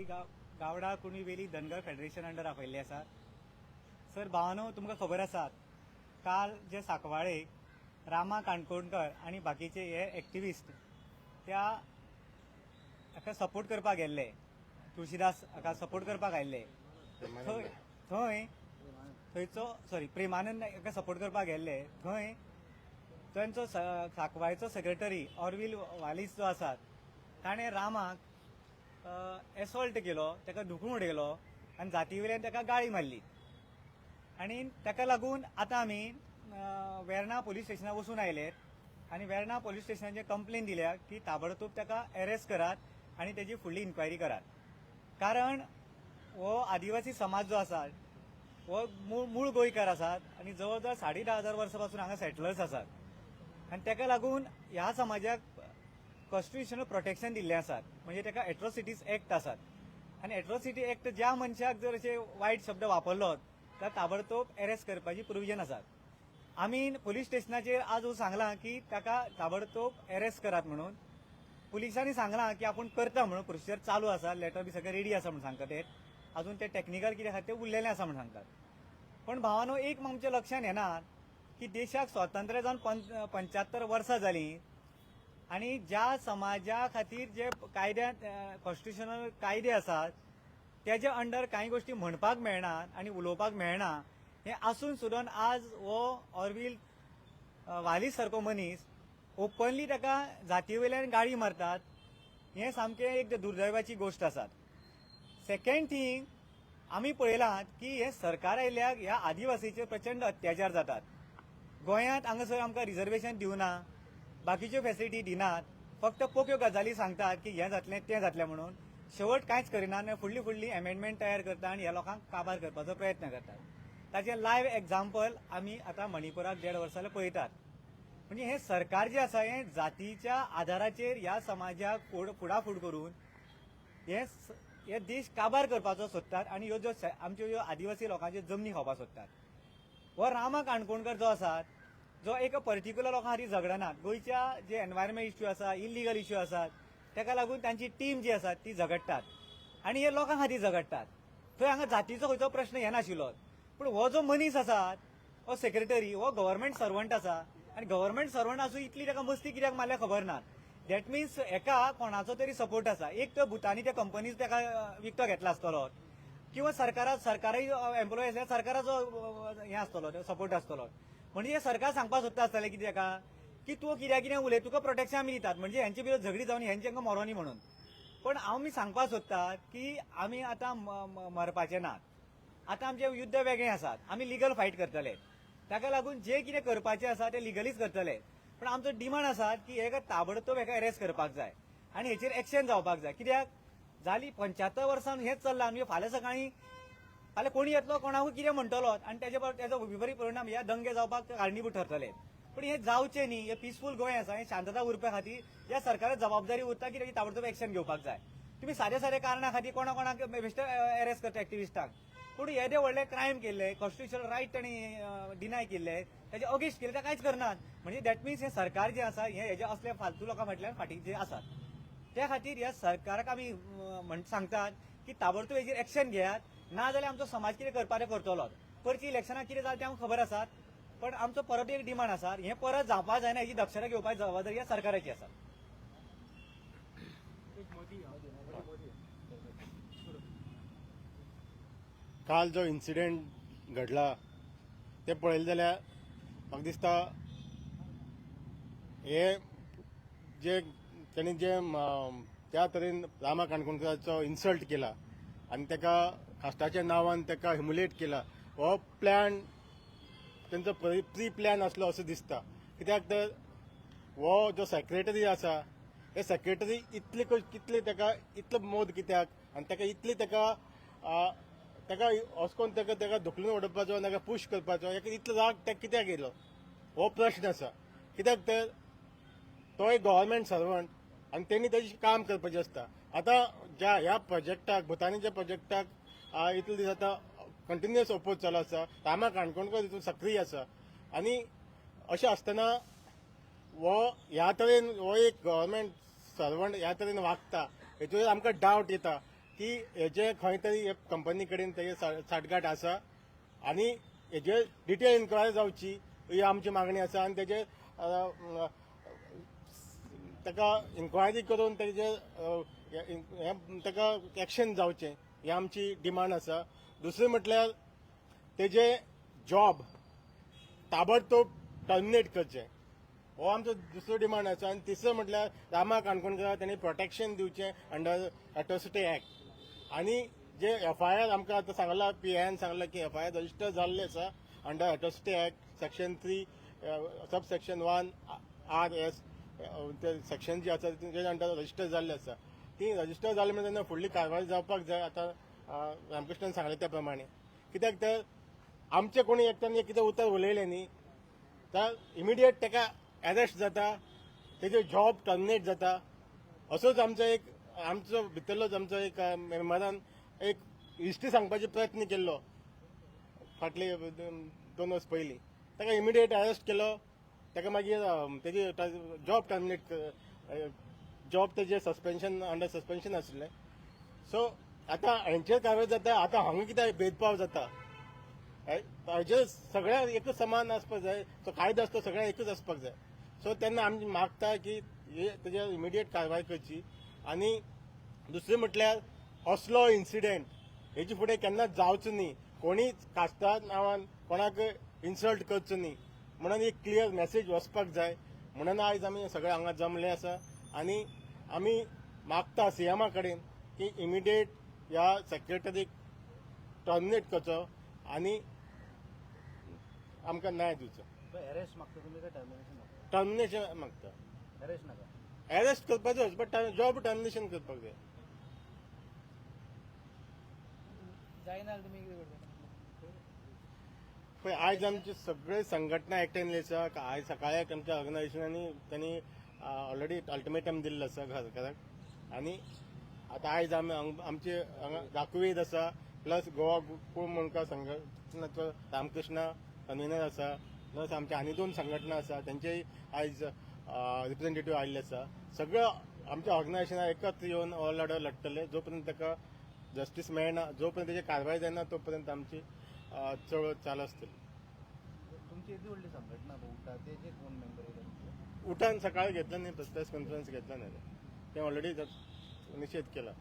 गावडा कुणबी वेली धनगर federation under आपयल्ले आसा. सर, भावानो, तुमकां खबर आसा, काल जे साकवाळे रामा काणकोणकर आनी बाकीचे हे एक्टिविस्ट त्या हाका सपोर्ट करपाक गेल्ले, तुळशीदास हाका सपोर्ट करपाक आयिल्ले थंय थंय थंयचो, सॉरी, प्रेमानंद हाका सपोर्ट करपाक गेल्ले. थंय तांचो साकवाळचो सेक्रेटरी ऑरवील वालीस जो आसा, ताणें रामाक एसॉल्ट केलो, ताका धुकून उडयलो आनी जाती वयल्यान ताका गाळी मारली. आनी ताका लागून आतां आमी वेर्णा पोलीस स्टेशनार वचून आयले आनी वेर्णा पोलीस स्टेशनाचेर कंप्लेन दिल्या की ताबडतोब ताका अरेस्ट करात आनी तेजी फुडली इन्क्वायरी करात, कारण हो आदिवासी समाज जो आसा हो मूळ मूळ गोंयकार आसात आनी जवळ जवळ 10,500 वर्सां पासून हांगा सेटलर्स आसात. आनी ताका लागून ह्या समाजाक कॉन्स्टिट्युशनल प्रोटेक्शन दिल्लें आसात, म्हणजे ताका एट्रोसिटीज एक्ट आसात. आनी एट्रोसिटी एक्ट ज्या मनशाक जर अशे वायट शब्द वापरलो तर ताबडतोब अरेस्ट करपाची प्रोविजन आसात. आमी पोलीस स्टेशनाचेर आज सांगलां की ताका ताबडतोब अरेस्ट करात म्हणून. पुलिसांनी सांगलां की आपूण करता म्हणून, प्रोसिजर चालू आसा, लेटर बी सगळें रेडी आसा म्हणून सांगता. ते अजून ते टेक्निकल कितें आसा ते उरलेलें आसा म्हणून सांगतात. पण भावानो, एक आमच्या लक्षात येना की देशाक स्वातंत्र्य जावन 75 वर्सां जालीं आनी ज्या समाजा खातीर जे कायद्यांत कॉन्स्टिट्युशनल कायदे आसात, तेजे अंडर कांय गोश्टी म्हणपाक मेळना आनी उलोवपाक मेळना, हें आसून सुद्दां आज हो ऑरवील वाली सारको मनीस ओपनली ताका जाती वयल्यान गाळी मारतात, हें सामकें एक दुर्दैवाची गोश्ट आसा. सेकंड थिंग, आमी पळयलां की हें सरकार आयल्याक ह्या आदिवासीचेर प्रचंड अत्याचार जातात गोंयांत. हांगासर आमकां रिजर्वेशन दिवना, बाकीच्यो फेसिलिटी दिनात, फक्त पोक्यो गजाली सांगतात की हें जातलें, तें जातलें म्हणून. शेवट कांयच करिना आनी फुडली फुडली एमेंडमेंट तयार करता आनी ह्या लोकांक काबार करपाचो प्रयत्न करतात. ताचें लायव्ह एग्जाम्पल आमी आतां मणिपुराक देड वर्सां जालें पळयतात. म्हणजे हें सरकार जें आसा हें जातीच्या आधाराचेर ह्या समाजाक फुडाफूड करून हे देश काबार करपाचो सोदतात आनी ह्यो ज्यो आमच्यो ह्यो आदिवासी लोकांच्यो जमनी खावपाक सोदतात. हो रामा काणकोणकर जो आसा, जो एक पर्टिक्युलर लोकां खातीर झगडना. गोंयच्या जे एनवायरमेंट इश्यू आसा, इलिगल इश्यू आसात, ताका लागून तांची टीम जी आसा ती झगडटात आनी हे लोकां खातीर झगडटात. थंय हांगा जातीचो खंयचो प्रश्न येनाशिल्लो. पूण हो जो मनीस आसा, हो सेक्रेटरी, हो गव्हर्मेंट सर्वंट आसा आनी गव्हर्मेंट सर्वंट आसून इतली ताका मस्ती कित्याक मारल्या खबर ना. That means एका कोणाचो तरी सपोर्ट आसा. एक तर भुतानी त्या कंपनीज ताका विकतो घेतला आसतलो किंवा सरकारय एम्प्लॉय आसल्यार सरकाराचो हें आसतलो, सपोर्ट आसतलो. म्हणजे हे सरकार सांगपाक सोदता आसतलें कितें ताका की तूं कित्याक कितें उलय, तुका प्रोटेक्शन आमी दितात, म्हणजे हेंचे भितर झगडी जावन हेंचे हांकां मरोनी म्हणून. पण आमी सांगपाक सोदता की आमी आतां मरपाचे नात. आतां आमचें युद्ध वेगळें आसात. आमी लिगल फायट करतले. ताका लागून जे कितें करपाचें आसा तें लिगलीच करतले. पण आमचो डिमांड आसा की हेका ताबडतोब हेका अरेस्ट करपाक जाय आनी हेचेर एक्शन जावपाक जाय. कित्याक जाली 75 वर्सां हेंच चल्लां. म्हणजे फाल्यां सकाळीं फाल्यां कोणी येतलो, कोणाकूय कितें म्हणटलो आनी तेजो विपरीत परिणाम ह्या दंगे जावपाक कारणीभूत ठरतले. पण हें जावचें न्ही, हें पिसफूल गोंय आसा, हें शांतता उरपा खातीर ह्या सरकाराक जबाबदारी उरता की तेजी ताबडतोब एक्शन घेवपाक जाय. तुमी साद्या साद्या कारणा खातीर कोणा कोणाक बेश्टे अरेस्ट करता एक्टिविस्टांक, पूण येदे व्हडले क्रायम केल्ले, कॉन्स्टिट्युशनल रायट ताणी डिनाय केल्ले, तेजे अगेन्स्ट केले, ते कांयच करनात. म्हणजे that means हें सरकार जें आसा हें हेजे असले फालतू लोकां फाटल्यान फाटीं जे आसात. त्या खातीर ह्या सरकाराक आमी म्हण सांगतात की ताबडतोब हेजेर एक्शन घेयात, ना जाल्यार आमचो समाज कितें करपा तें करतलो. परची इलेक्शनाक कितें जालें तें आमकां खबर आसात. पण आमचो परत एक डिमांड आसा, हें परत जावपा जायना हेजी दक्षता घेवपाची जबाबदारी ह्या सरकाराची आसा. एक मोदी. मोदी. काल जो इन्सिडेंट घडला ते पळयलें जाल्यार म्हाका दिसता हे जे तेणी जे त्या तरेन रामा काणकोणकराचो इन्सल्ट केला आनी ताका कास्टाच्या नांवान ताका ह्युमिलेट केला, हो प्लॅन तेंचो प्री प्लॅन आसलो असो दिसता. कित्याक तर हो जो सेक्रेटरी आसा, हे सेक्रेटरी इतले कितले ताका इतलो मोद कित्याक आनी ताका इतली ताका अशें ताका ताका धुकलून उडोवपाचो आनी ताका पूश करपाचो हेका इतलो राग ताका कित्याक येयलो हो प्रश्न आसा. कित्याक तर तो एक गव्हर्मेंट सर्वंट आनी तेणी तेजें काम करपाचें आसता. आतां ज्या ह्या प्रोजेक्टाक, भुतानीच्या प्रोजेक्टाक इतले दीस आतां कंटिन्युअस ओपोज चालू आसा. रामा काणकोणकर तितून सक्रीय आसा आनी अशें आसतना हो ह्या तरेन हो एक गव्हर्मेंट सर्वंट ह्या तरेन वागता, हेचेर आमकां डावट येता. की हेजे खंय तरी कंपनी कडेन तेजे साठगांठ आसा आनी हेजे डिटेल इन्क्वायरी जावची ही आमची मागणी आसा. आनी तेजे ताका इन्क्वायरी करून तेजे हें ताका एक्शन जावचें ही आमची डिमांड आसा. दुसरें म्हटल्यार तेजे जॉब ताबडतोब टर्मिनेट करचें हो आमचो दुसरो डिमांड आसा. आनी तिसरो म्हटल्यार रामा काणकोणकर तांणी प्रोटेक्शन दिवचें अंडर एट्रोसिटी एक्ट. आनी जे एफआयआर आमकां आतां सांगला, पीआयन सांगला की एफआयआर रजिस्टर जाल्ले आसा under Atrocity Act section 3 sub section 1 R S, ते सेक्शन जी आसा तेजे अंडर रजिस्टर जाल्ले आसा. ती रजिस्टर जाली म्हणजे तेन्ना फुडली कारवाय जावपाक जाय. आतां रामकृष्णान सांगलें त्या प्रमाणे, कित्याक तर आमचे कोणी एकट्यान कितें उतर उलयलें न्ही तर इमिडिएट ताका अरेस्ट जाता, तेजे जॉब टर्मिनेट जाता. असोच आमचो एक आमचो भितरलोच आमचो एक मेंबरान एक हिस्ट्री सांगपाचो प्रयत्न केल्लो फाटले 2 वर्स पयलीं, ताका इमिडिएट अरेस्ट केलो. ताका मागीर तेजी जॉब टर्मिनेट, जॉब तेजे सस्पेन्शन, अंडर सस्पेन्शन आशिल्लें. सो आतां हेंचेर कारवाय जाता. आतां हांगा कितें भेदभाव जाता, हाजेर सगळ्यांक एकच समान आसपाक जाय. तो कायदो आसता तो सगळ्यांक एकच आसपाक जाय. सो तेन्ना आमी मागता की हे तेजेर इमिडिएट कारवाय करची. आनी दुसरें म्हटल्यार असलो इन्सिडेंट हेजे फुडें केन्नाच जावचो न्ही, कोणीच कास्ता नांवान कोणाक इन्सल्ट करचो न्ही म्हणून एक क्लियर मॅसेज वचपाक जाय. म्हणून आयज आमी सगळे हांगा जमले आसा आनी आमी मागता सीएमा कडेन की इमिडिएट ह्या सेक्रेटरीक टर्मिनेट करचो आनी आमकां न्याय दिवचो. अरेस्ट मागता तुमी काय टर्मिनेशन मागता? टर्मिनेशन मागता. अरेस्ट नाका? अरेस्ट करपाचोच, बट जॉब टर्मिनेशन करपाक जाय. जायना जाल्यार तुमी कितें करता? पळय, आयज आमची सगळे संघटना एकठांय येयल्ली आसा. आयज सकाळी आमच्या ऑर्गनायझेशनांनी त्यांनी ऑलरेडी अल्टिमेटम दिल्लो आसा सरकाराक. आनी आतां आयज आमी आमचे हांगा दाकुवेद आसा, प्लस गोवा कुळ मुंडकार संघटनाचो रामकृष्ण कन्व्हिनर आसा, प्लस आमचे आनी दोन संघटना आसा तेंचेय आयज रिप्रेझेंटेटिव्ह आयिल्ले आसा. सगळे आमच्या ऑर्गनायझेशना एकत्र येवन हो लढो लढटले. जो पर्यंत ताका जस्टीस मेळना, जो पर्यंत तेजी कारवाय जायना, तो पर्यंत आमची चळवळ चालू आसतली. तुमची येदी व्हडली संघटना उठा, तेजे कोण मेंबर येयले तुमचे? उठान सकाळी घेतलं नाही, प्रेस कॉन्फरन्स घेतला नाही, ते ऑलरेडी निषेध केला.